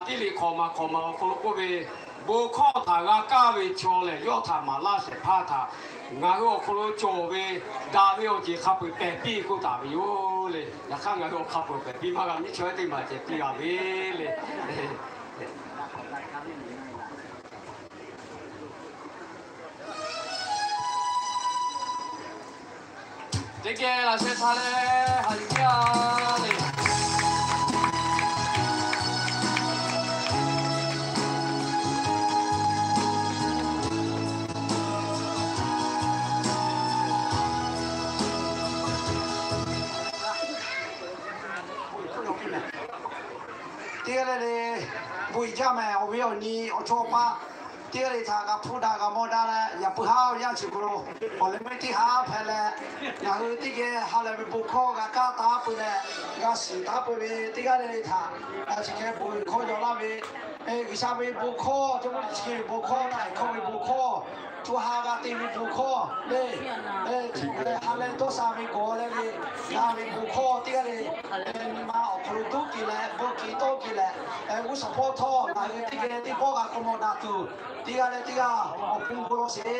Eˇliˍ hk'awꞈ maˬ hk'awꞈ maˬ awˬ hk'aw lo k'oˆ ve, bon hkawˇ htaꞈ g'a kaˇ ve chaw lehˬ, yawˇ htaꞈ maˍ laˇ shehˍ hpaˇ htaꞈ ngaˬ hui awˬ hk'aw lo cawˬ ve daꞈ ve awˬ ceuˬ hk'a peu-eˬ pehˬ piˇ k'oˆ taˍ ve yoˬ le. Yaꞈ hk'aˇ ngaˬ hui awˬ hk'a peu-eˬ pehˬ piˇ maˇ g'a, miˉ chaw ehˉ teˇ maˬ ceh piˇ g'a ve le. Teˇ geh laꞈ sheh htaˇ leh haꞈ yuˬ piˇ-a le. Teˇ g'aˇ le le, bon uiˍ jaˇ mehˍ. Awˬ viˉ awˬ nyi awˬ chawˇ awˬ paˆ, teˇ g'aˇ le htaꞈ g'a hpuˇ daꞈ g'a mawˇ daꞈ leh, yaꞈ puiˉ haˉ awˬ yanˇ chi hk'aw lo awˬ leh meuˇ teˇ haˉ hpehꞈ leh, ngaˬ hui teˇ geh ha lehˬ ve bon hkawˇ g'a kaˇ taˉ peuˬ leh, g'a shiˍ taˉ peuˬ ve teˇ g'aˇ le le htaꞈ chi hk'e bon uiˍ hkawˇ yaw laˇ ve, G'uiˬsha ve bon hkawˇ, Jawˇmawˇ Yeˍsuˆ Hkriꞈ ve bon hkawˇ, htaiˍ hkawˇ ve bon hkawˇ, co ha g'a te ve bon hkawˇ le, ha leh dawˇ sha ve gawˬ leh le, g'a ve bon hkawˇ teˇ g'aˇ le, nyi ma awˬ hk'aw lo duˉ keˬ leh, bon keˬ tawˇ keˬ leh, g'uˇ suhˍ hpawˇ htawˇ ngaˬ hui teˇ geh teˇ pawˆ g'a k'awꞈ mawˬ daꞈ tuˬ, teˇ g'aˇ leh teˇ g'aˇ awˬ pon bon lawˬ sheˍ.